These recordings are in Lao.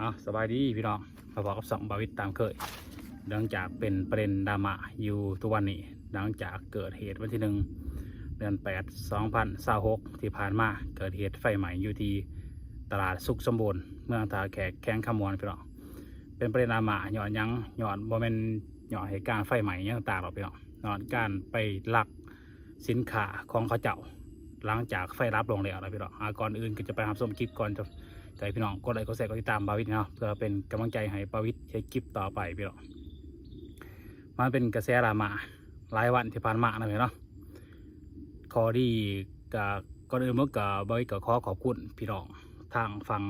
ເນາະ ສະບາຍດີພີ່ນ້ອງ ມາພໍ້ກັບຊ່ອງບ່າວວິດຕາມເຄີຍ. ຫຼັງຈາກເປັນປະເດັນດຣາມາຢູ່ທຸກວັນນີ້ ຫຼັງຈາກເກີດເຫດວັນທີໜຶ່ງ ເດືອນແປດ ສອງພັນຊາວຫົກ ທີ່ຜ່ານມາ ເກີດເຫດໄຟໄໝ້ຢູ່ທີ່ຕະຫຼາດສຸກສົມບູນ ເມືອງທ່າແຂກ ແຂວງຄຳມ່ວນ ພີ່ນ້ອງ. ເປັນປະເດັນດຣາມາຍ້ອນຫຍັງ? ຍ້ອນບໍ່ແມ່ນຍ້ອນເຫດການໄຟໄໝ້ຫຍັງຕ່າງໆດອກພີ່ນ້ອງ, ຍ້ອນການໄປລັກສິນຄ້າຂອງເຂົາເຈົ້າ ຫຼັງຈາກໄຟດັບລົງແລ້ວນະພີ່ນ້ອງ. ອາ ກ່ອນອື່ນກໍຈະໄປຮັບຊົມຄລິບ ກ່ອນຈະໃຫ້ພີ່ນ້ອງກົດໄລ ກົດແຊ ກົດຕິດຕາມບ່າວວິດເນາະ ເພື່ອເປັນກຳລັງໃຈໃຫ້ບ່າວວິດເຮັດຄລິບຕໍ່ໄປພີ່ນ້ອງ. ມັນເປັນກະແສດຣາມາຫຼາຍວັນທີ່ຜ່ານມານະພີ່ນ້ອງ. ຂໍ້ດີກະ ກ່ອນອື່ນໝົດກະ ບ່າວວິດກະຂໍຂອບຄຸນພີ່ນ້ອງທາງຝັ່ງ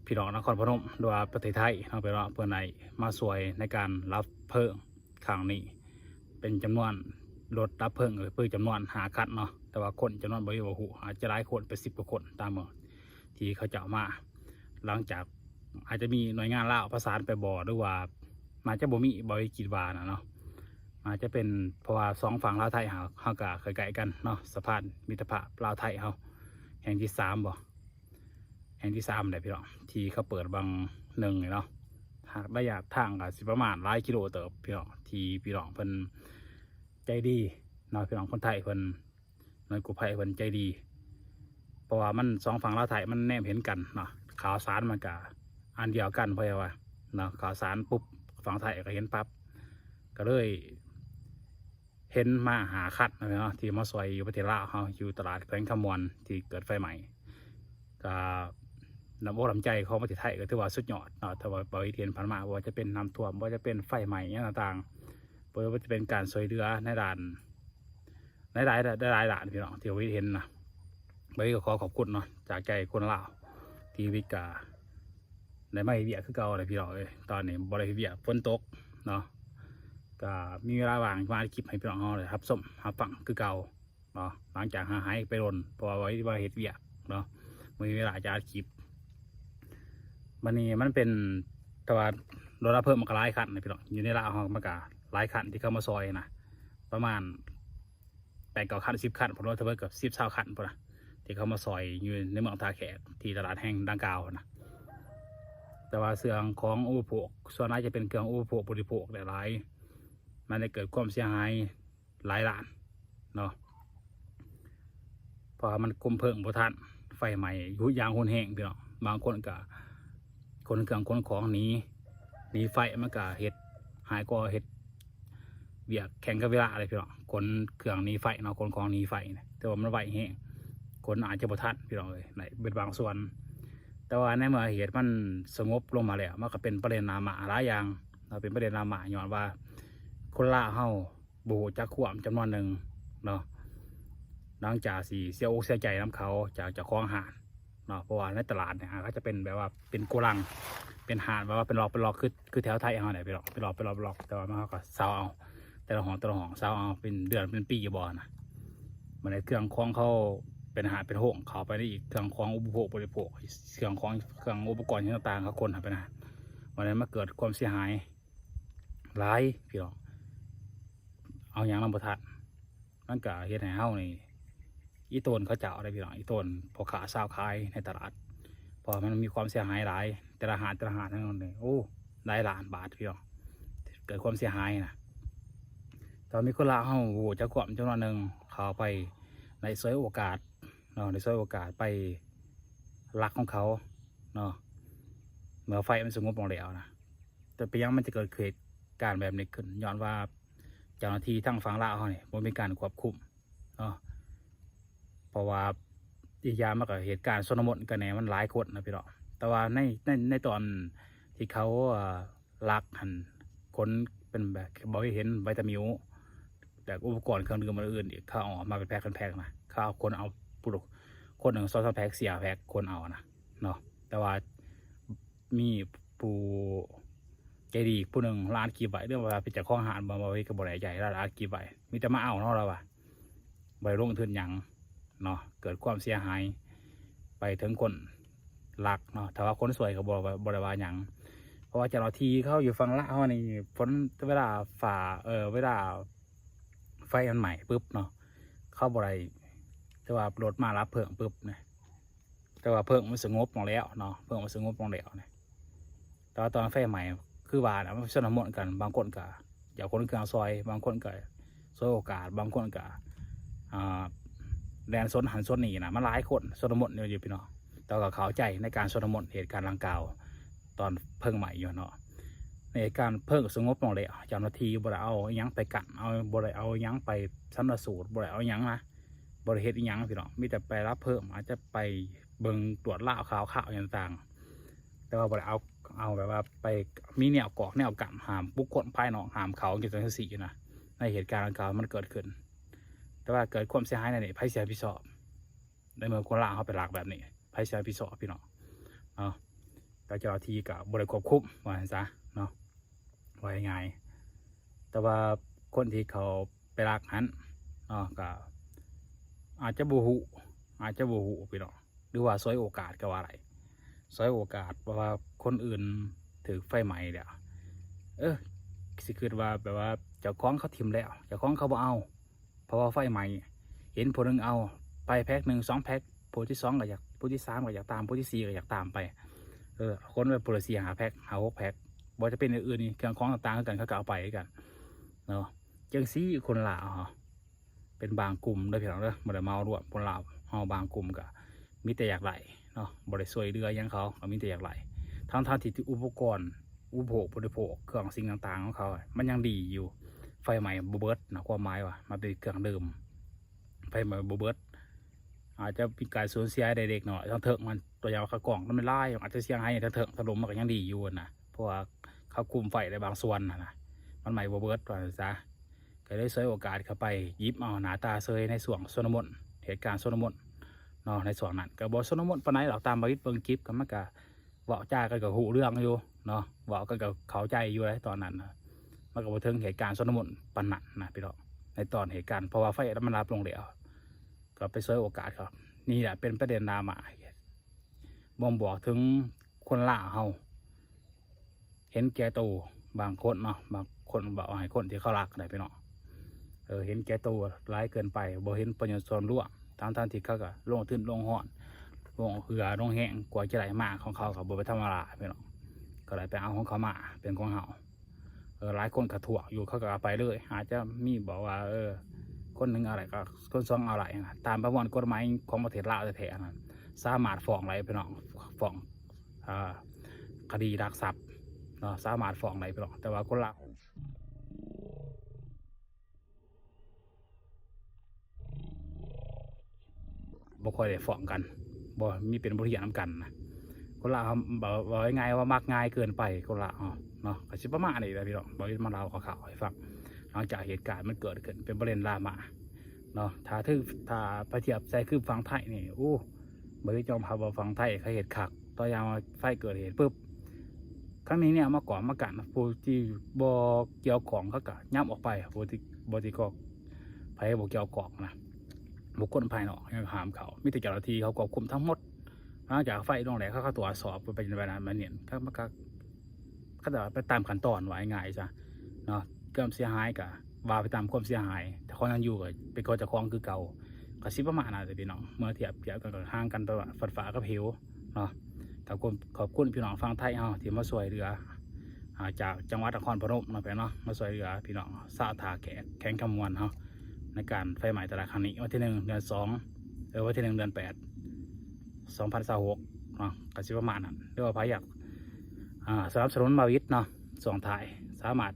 ພີ່ນ້ອງນະຄອນພະນົມ ຫຼືວ່າປະເທດໄທເນາະ ເພິ່ນວ່າເພິ່ນໄດ້ມາຊ່ວຍໃນການດັບເພີງຄັ້ງນີ້ ເປັນຈຳນວນລົດດັບເພີງກໍຄືຈຳນວນຫ້າຄັນເນາະ, ແຕ່ວ່າຄົນຈຳນວນບໍ່ຮູ້ ອາດຈະຫຼາຍຄົນ ເປັນສິບກວ່າຄົນຕາມເບິ່ງທີ່ເຂົາເຈົ້າມາ. ຫຼັງຈາກອາດຈະມີໜ່ວຍງານລາວປະສານໄປບໍ່ ຫຼືວ່າອາດຈະບໍ່ມີ ບ່າວວິດຄິດວ່ານະເນາະ, ອາດຈະເປັນເພາະວ່າສອງຝັ່ງລາວໄທເຮົາ ເຮົາກໍໃກ້ໆກັນເນາະ, ສະພານມິດຕະພາບລາວໄທເຮົາ ແຫ່ງທີສາມບໍ ແຫ່ງທີສາມແຫຼະພີ່ນ້ອງ ທີ່ເຂົາເປີດຫວ່າງໜຶ່ງນີ້ເນາະ. ຫາກໄລຍະທາງກໍຊິປະມານຫຼາຍກິໂລເຕີບພີ່ນ້ອງ ທີ່ພີ່ນ້ອງເພິ່ນໃຈດີເນາະ, ພີ່ນ້ອງຄົນໄທເພິ່ນ ໜ່ວຍກູ້ໄພເພິ່ນໃຈດີ ເພາະວ່າມັນສອງຝັ່ງລາວໄທມັນແນມເຫັນກັນເນາະ, ຂ່າວສານມັນກະອັນດຽວກັນ ເພາະວ່າເນາະ ຂ່າວສານປຸບ ຝັ່ງໄທກໍເຫັນປັບ ກໍເລີຍ ເຫັນມາຫ້າຄັນນະເນາະ ທີ່ມາຊ່ວຍຢູ່ປະເທດລາວເຮົາ ຢູ່ຕະຫຼາດແຂວງຄຳມ່ວນທີ່ເກີດໄຟໄໝ້. ກໍນ້ຳອົກນ້ຳໃຈຂອງປະເທດໄທກໍຖືວ່າສຸດຍອດເນາະ, ແຕ່ວ່າບໍ່ເຫັນຜ່ານມາ ບໍ່ວ່າຈະເປັນນ້ຳຖ້ວມ ບໍ່ວ່າຈະເປັນໄຟໄໝ້ຫຍັງຕ່າງໆ ບໍ່ວ່າຈະເປັນການຊ່ວຍເຫຼືອໃນດ້ານ ໃນຫຼາຍ ຫຼາຍໆດ້ານພີ່ນ້ອງ ທີ່ເຮົາເຫັນນະ. ບ່າວວິດກໍຂໍຂອບຄຸນເນາະ ຈາກໃຈຄົນລາວ ທີ່ວິດກະ ໄດ້ມາເຮັດວຽກຄືເກົ່າແຫຼະພີ່ນ້ອງເອີຍ. ຕອນນີ້ບໍ່ໄດ້ເຮັດວຽກ ຝົນຕົກເນາະ, ກໍມີເວລາວ່າງມາອັດຄລິບໃຫ້ພີ່ນ້ອງເຮົາໄດ້ຮັບຊົມຮັບຟັງຄືເກົ່າເນາະ, ຫຼັງຈາກຫ່າງຫາຍໄປດົນ ເພາະວ່າໄວ້ວ່າເຮັດວຽກເນາະ ບໍ່ມີເວລາຈະອັດຄລິບ. ບັດນີ້ມັນເປັນ ແຕ່ວ່າລົດດັບເພີງມັນກໍຫຼາຍຄັນນະພີ່ນ້ອງ, ຢູ່ໃນລາວເຮົາມັນກໍຫຼາຍຄັນທີ່ເຂົ້າມາຊ່ອຍນະ ປະມານ ແປດເກົ້າຄັນ ສິບຄັນພຸ້ນ ວ່າເຖິງເກືອບສິບຊາວຄັນພຸ້ນນະ ທີ່ເຂົາມາຊ່ອຍຢູ່ໃນເມືອງທ່າແຂກ ທີ່ຕະຫຼາດແຫ່ງດັ່ງກ່າວນະ. ແຕ່ວ່າເຄື່ອງຂອງອຸປະໂພກ ສ່ວນຫຼາຍຈະເປັນເຄື່ອງອຸປະໂພກບໍລິໂພກຫຼາຍໆ, ມັນໄດ້ເກີດຄວາມເສຍຫາຍຫຼາຍລ້ານເນາະ, ເພາະວ່າມັນຄຸມເພີງບໍ່ທັນ ໄຟໄໝ້ຢູ່ຢ່າງຮຸນແຮງພີ່ນ້ອງ. ບາງຄົນກະຂົນເຄື່ອງຂົນຂອງໜີ ໜີໄຟ ມັນກະເຮັດ ຫາຍກວ່າເຮັດວຽກແຂ່ງກັບເວລາເລີຍພີ່ນ້ອງ, ຂົນເຄື່ອງໜີໄຟເນາະ ຂົນຂອງໜີໄຟນະ. ແຕ່ວ່າມັນໄວແຮງ ຂົນອາດຈະບໍ່ທັນພີ່ນ້ອງເອີຍ ໃນເປັນບາງສ່ວນ. ແຕ່ວ່າໃນເມື່ອເຫດມັນສະຫງົບລົງມາແລ້ວ ມັນກໍເປັນປະເດັນດຣາມາຫຼາຍຢ່າງເນາະ, ເປັນປະເດັນດຣາມາຍ້ອນວ່າຄົນລາວເຮົາ ບໍ່ຮູ້ຈັກຄວາມຈຳນວນໜຶ່ງເນາະ, ຫຼັງຈາກຊິເສຍອົກເສຍໃຈນຳເຂົາ ຈາກເຈົ້າຂອງຮ້ານເນາະ. ເພາະວ່າໃນຕະຫຼາດນີ້ ອາ ເຂົາຈະເປັນແບບວ່າເປັນໂກດັງ ເປັນຮ້ານແບບວ່າເປັນລັອກເປັນລັອກ ຄື ຄືແຖວໄທເຮົານີ້ພີ່ນ້ອງ ເປັນລັອກເປັນລັອກເປັນລັອກ. ແຕ່ວ່າເຮົາກໍເຊົ່າເອົາ ແຕ່ລະຫ້ອງແຕ່ລະຫ້ອງ ເຊົ່າເອົາເປັນເດືອນເປັນປີບໍ່ນະ. ບັດນີ້ເຄື່ອງຂອງເຂົາເປັນຮ້ານເປັນໂຮງ ເຂົ້າໄປໃນອີກ ເຄື່ອງຂອງອຸປະໂພກບໍລິໂພກ ເຄື່ອງຂອງ ເຄື່ອງອຸປະກອນຫຍັງຕ່າງໆ ເຂົາຂົນເຂົ້າໄປນະ. ບັດນີ້ມາເກີດຄວາມເສຍຫາຍ ຫຼາຍພີ່ນ້ອງ ເອົາຫຍັງນຳບໍ່ທັນ. ມັນກະເຮັດໃຫ້ເຮົານີ້ອີ່ຕົນເຂົາເຈົ້າເດ້ພີ່ນ້ອງ, ອີ່ຕົນພໍ່ຄ້າຊາວຂາຍໃນຕະຫຼາດ ເພາະວ່າມັນມີຄວາມເສຍຫາຍຫຼາຍ ແຕ່ລະຮ້ານ ແຕ່ລະຮ້ານນັ້ນ ໂອ້ ຫຼາຍລ້ານບາດພີ່ນ້ອງ ເກີດຄວາມເສຍຫາຍນະ. ແຕ່ວ່າມີຄົນລາວເຮົາຮູ້ຈັກຄວາມຈຳນວນໜຶ່ງ ເຂົາໄປໄດ້ສວຍໂອກາດເນາະ ໄດ້ສວຍໂອກາດໄປລັກຂອງເຂົາເນາະ ເມື່ອໄຟມັນສະຫງົບລົງແລ້ວນະ. ແຕ່ເປັນຫຍັງມັນຈະເກີດເຫດການແບບນີ້ຂຶ້ນ? ຍ້ອນວ່າເຈົ້າໜ້າທີ່ທາງຝັ່ງລາວເຮົານີ້ບໍ່ມີການຄວບຄຸມເນາະ, ເພາະວ່າອີກຢ່າງມັນກໍເຫດການຊົນນະມົນກັນແດ່ ມັນຫຼາຍຄົນນະພີ່ນ້ອງ. ແຕ່ວ່າໃນ ໃນ ໃນຕອນທີ່ເຂົາ ເອີ ລັກຫັ້ນ ຂົນເປັນແບບ ບໍ່ເຫັນໄວຕາມິວ ແລະ ອຸປະກອນເຄື່ອງດື່ມອັນອື່ນອີກ ເຂົາເອົາອອກມາເປັນແພັກເປັນແພັກນະ, ເຂົາເອົາຂົນເອົາຜູ້ ຄົນໜຶ່ງສອງສາມແພັກ ສີ່ຫ້າແພັກ ຂົນເອົານະເນາະ. ແຕ່ວ່າ ມີຜູ້ໃຈດີຜູ້ໜຶ່ງລາວອັດຄລິບໄວ້ ຫຼືວ່າເປັນເຈົ້າຂອງຮ້ານບໍ່ ບໍ່ ກໍບໍ່ແນ່ໃຈ, ລາວອັດຄລິບໄວ້ ມີແຕ່ມາເອົາເນາະ ລາວວ່າ ບໍ່ໄດ້ລົງທຶນຫຍັງເນາະ, ເກີດຄວາມເສຍຫາຍໄປເຖິງຄົນລັກເນາະ. ຖ້າວ່າຄົນຊ່ວຍກໍບໍ່ ບໍ່ໄດ້ວ່າຫຍັງ ເພາະວ່າເຈົ້າໜ້າທີ່ເຂົາຢູ່ຝັ່ງລາວເຮົານີ້ ຝົນ ເວລາຟ້າ ເອີ ເວລາໄຟມັນໄໝ້ປຶບເນາະ ເຂົາບໍ່ໄດ້ ແຕ່ວ່າລົດມາດັບເພີງປຶບນະ ແຕ່ວ່າເພີງມັນສະຫງົບລົງແລ້ວເນາະ, ເພີງມັນສະຫງົບລົງແລ້ວນະ ແຕ່ວ່າຕອນໄຟໄໝ້ ຄືວ່ານະ ມັນຊົນລະມຸນກັນ ບາງຄົນກໍຢາກຂົນເຄື່ອງຊ່ອຍ ບາງຄົນກໍສວຍໂອກາດ ບາງຄົນກໍ ອ່າ ແລ່ນຊົນຫັ້ນຊົນນີ້ນະ ມັນຫຼາຍຄົນ ຊົນລະມຸນຢູ່ ຢູ່ພີ່ນ້ອງ. ແຕ່ວ່າກໍເຂົ້າໃຈໃນການຊົນລະມຸນ ເຫດການດັ່ງກ່າວຕອນເພີງໄໝ້ຢູ່ເນາະ. ໃນເຫດການເພີງສະຫງົບລົງແລ້ວ ເຈົ້າໜ້າທີ່ບໍ່ໄດ້ເອົາອີ່ຫຍັງໄປກັ້ນ ເອົາ ບໍ່ໄດ້ເອົາອີ່ຫຍັງໄປຊັນນະສູດ ບໍ່ໄດ້ເອົາອີ່ຫຍັງນະ ບໍ່ໄດ້ເຮັດອີ່ຫຍັງພີ່ນ້ອງ ມີແຕ່ໄປຮັບເພີ່ມ ອາດຈະໄປເບິ່ງຕວດລາວຂ່າວຄາວຫຍັງຕ່າງໆ ແຕ່ວ່າບໍ່ໄດ້ເອົາ ເອົາແບບວ່າໄປມີແນວກອກແນວກັ້ນ ຫ້າມບຸກຄົນພາຍນອກ ຫ້າມເຂົ້າ ຈັ່ງຊັ້ນຈັ່ງຊີ້ນະ. ໃນເຫດການດັ່ງກ່າວມັນເກີດຂຶ້ນ ແຕ່ວ່າເກີດຄວາມເສຍຫາຍແນວນີ້ ໃຜຊິຮັບຜິດຊອບ? ໃນເມື່ອຄົນລາວເຮົາໄປລັກແບບນີ້ ໃຜຊິຮັບຜິດຊອບພີ່ນ້ອງເນາະ? ແຕ່ເຈົ້າໜ້າທີ່ກໍບໍ່ໄດ້ຄວບຄຸມ ວ່າຊັ້ນຊະເນາະ ວ່າງ່າຍໆ. ແຕ່ວ່າຄົນທີ່ເຂົາໄປລັກຫັ້ນເນາະ ກໍອາດຈະບໍ່ຮູ້ ອາດຈະບໍ່ຮູ້ພີ່ນ້ອງ ຫຼືວ່າສວຍໂອກາດກໍວ່າໄດ້ ສວຍໂອກາດ ເພາະວ່າຄົນອື່ນຖືກໄຟໄໝ້ແລ້ວ ເອີ ຊິຄິດວ່າແບບວ່າເຈົ້າຂອງເຂົາຖິ້ມແລ້ວ ເຈົ້າຂອງເຂົາບໍ່ເອົາ ເພາະວ່າໄຟໄໝ້ ເຫັນຜູ້ໜຶ່ງເອົາໄປແພັກໜຶ່ງ ສອງແພັກ ຜູ້ທີສອງກໍຢາກ ຜູ້ທີສາມກໍຢາກຕາມ ຜູ້ທີສີ່ກໍຢາກຕາມໄປ ເອີ ຄົນໄປຜູ້ລະສີ່ຫ້າແພັກ ຫ້າຫົກແພັກ ບໍ່ຈະເປັນອື່ນໆ ເຄື່ອງຂອງຕ່າງໆຄືກັນ ເຂົາກໍເອົາໄປຄືກັນເນາະ. ຈັ່ງຊີ້ຄົນລາວເຮົາ ເປັນບາງກຸ່ມເດີພີ່ນ້ອງເດີ ບໍ່ໄດ້ເໝົາລວມ. ຄົນລາວເຮົາບາງກຸ່ມກໍມີແຕ່ຢາກໄດ້ເນາະ ບໍ່ໄດ້ຊ່ວຍເຫຼືອຫຍັງເຂົາ ກໍມີແຕ່ຢາກໄດ້ ທັງໆທີ່ອຸປະກອນອຸປະໂພກບໍລິໂພກ ເຄື່ອງສິ່ງຕ່າງໆຂອງເຂົາມັນຍັງດີຢູ່ ໄຟໄໝ້ບໍ່ເບິດນະ ຄວາມໝາຍວ່າມັນເປັນເຄື່ອງດື່ມ ໄຟໄໝ້ບໍ່ເບິດ ອາດຈະມີການສູນເສຍໃຫ້ເດັກນ້ອຍ ທັງເທິງມັນ ຕົວຢ່າງວ່າຂະກ້ອງມັນຫຼາຍ ອາດຈະເສຍຫາຍທັງເທິງ ທັງລຸ່ມມັນກໍຍັງດີຢູ່ຫັ້ນນະ ເພາະວ່າເຂົາກຸມໄຟໄດ້ບາງສ່ວນຫັ້ນນະ ມັນໄໝ້ບໍ່ເບິດວ່າຊັ້ນຊະ. ກໍເລີຍສວຍໂອກາດເຂົ້າໄປ ຫຍິບເອົາໜ້າຕາເຊີຍໃນຊ່ວງຊົນນະມຸນ ເຫດການຊົນນະມຸນເນາະ. ໃນຊ່ວງນັ້ນກໍບໍ່ຊົນນະມຸນປານໃດດອກ ຕາມບາວິດເບິ່ງຄລິບ ກໍມັນກໍເວົ້າຈາກັນກໍຮູ້ເລື່ອງຢູ່ເນາະ ເວົ້າກັນກໍເຂົ້າໃຈຢູ່ໃດ໋ຕອນນັ້ນນະ. ມັນກໍບໍ່ເຖິງເຫດການຊົນນະມຸນປານນັ້ນນະພີ່ນ້ອງ ໃນຕອນເຫດການ ເພາະວ່າໄຟມັນດັບລົງແລ້ວ ກໍໄປສວຍໂອກາດເຂົາ. ນີ້ແຫຼະເປັນປະເດັນດຣາມາ ບົ່ງບອກເຖິງຄົນລາວເຮົາ ເຫັນແກ່ໂຕບາງຄົນເນາະ ບາງຄົນເວົ້າໃຫ້ຄົນທີ່ເຂົາລັກໄດ້ພີ່ນ້ອງ ເອີ ເຫັນແກ່ໂຕຫຼາຍເກີນໄປ ບໍ່ເຫັນປະໂຫຍດສ່ວນລວມ ທັງໆທີ່ເຂົາກໍລົງທຶນລົງຮອນ ລົງເຫື່ອລົງແຮງ ກວ່າຈະໄດ້ມາຂອງເຂົາ ກໍບໍ່ເປັນທຳມະດາພີ່ນ້ອງ ກໍໄດ້ໄປເອົາຂອງເຂົາມາເປັນຂອງເຮົາ. ເອີ ຫຼາຍຄົນກໍທ້ວງຢູ່ ເຂົາກໍເອົາໄປເລີຍ ອາດຈະມີບອກວ່າ ເອີ ຄົນໜຶ່ງເອົາໄດ້ກໍຄົນສອງເອົາໄດ້ນະ ຕາມປະມວນກົດໝາຍຂອງປະເທດລາວແທ້ໆນັ້ນ ສາມາດຟ້ອງໄດ້ພີ່ນ້ອງ ຟ້ອງ ອ່າ ຄະດີລັກຊັບເນາະ ສາມາດຟ້ອງໄດ້ພີ່ນ້ອງ ແຕ່ວ່າຄົນລາວ ບໍ່ຄ່ອຍໄດ້ຟ້ອງກັນ ບໍ່ມີເປັນບົດຮຽນນຳກັນນະ. ຄົນລາວເຮົາ ເວົ້າ ເວົ້າງ່າຍໆວ່າມັກງ່າຍເກີນໄປ ຄົນລາວເຮົາເນາະ ກໍຊິປະມານນີ້ແຫຼະພີ່ນ້ອງ ບໍ່ມີມາເລົ່າຂ່າວໆໃຫ້ຟັງ. ຫຼັງຈາກເຫດການມັນເກີດຂຶ້ນເປັນປະເດັນດຣາມາເນາະ ຖ້າຖື ຖ້າໄປທຽບໃສ່ຄືຝັ່ງໄທນີ້ ໂອ້ ບໍ່ໄດ້ຍອມຮັບວ່າຝັ່ງໄທເຂົາເຮັດຄັກ. ຕົວຢ່າງວ່າໄຟເກີດເຫດປຶບ ຄັນມີແນວມາກວດມາກັ້ນ ຜູ້ທີ່ບໍ່ກ່ຽວຂ້ອງເຂົາກໍຫຍັບອອກໄປ ຜູ້ທີ່ ບໍ່ທີ່ກໍ ໃຜບໍ່ກ່ຽວຂ້ອງນະ ບຸກຄົນພາຍນອກຍັງຫ້າມເຂົ້າ ມີແຕ່ເຈົ້າໜ້າທີ່ເຂົາຄວບຄຸມທັງໝົດ. ຫຼັງຈາກໄຟລົງແລ້ວ ເຂົາກໍຕວດສອບເປັນໄປນັ້ນມານີ້ ເຂົາກໍ ເຂົາເຈົ້າໄປຕາມຂັ້ນຕອນ ວ່າງ່າຍໆຊະເນາະ. ຄວາມເສຍຫາຍກໍວ່າໄປຕາມຄວາມເສຍຫາຍ ແຕ່ຂອງຍັງຢູ່ກໍເປັນຂອງເຈົ້າຂອງຄືເກົ່າ ກໍຊິປະມານນັ້ນແຫຼະພີ່ນ້ອງ. ເມື່ອທຽບ ທຽບກັນກໍຫ່າງກັນແບບວ່າຟ້າກັບເຫວເນາະ. ກໍຂອບ ຂອບຄຸນພີ່ນ້ອງຝັ່ງໄທເຮົາທີ່ມາຊ່ວຍເຫຼືອ ອ່າ ຈາກຈັງຫວັດນະຄອນພະນົມເນາະ ພີ່ນ້ອງເນາະ ມາຊ່ວຍເຫຼືອພີ່ນ້ອງຊາວທ່າແຂກ ແຂວງຄຳມ່ວນເຮົາ ໃນການໄຟໄໝ້ແຕ່ລະຄັ້ງນີ້ ວັນທີໜຶ່ງ ເດືອນສອງ ເອີ ວັນທີໜຶ່ງ ເດືອນແປດ ສອງພັນຊາວຫົກເນາະ ກໍຊິປະມານນັ້ນ. ຫຼືວ່າໃຜຢາກ ອ່າ ສະໜັບສະໜູນບ່າວວິດເນາະ ຊ່ວງທ້າຍ ສາມາດ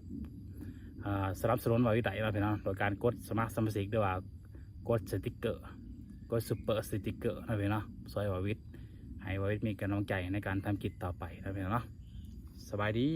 ອ່າ ສະໜັບສະໜູນບ່າວວິດໄດ້ເນາະ ພີ່ນ້ອງ ໂດຍການກົດສະໝັກສະມາຊິກ ຫຼືວ່າກົດສະຕິກເກີ ກົດຊຸບເປີສະຕິກເກີເນາະ ພີ່ນ້ອງ ຊ່ວຍບ່າວວິດ ໃຫ້ບ່າວວິດມີກຳລັງໃຈໃນການທຳຄລິບຕໍ່ໄປເນາະ ພີ່ນ້ອງເນາະ. ສະບາຍດີ.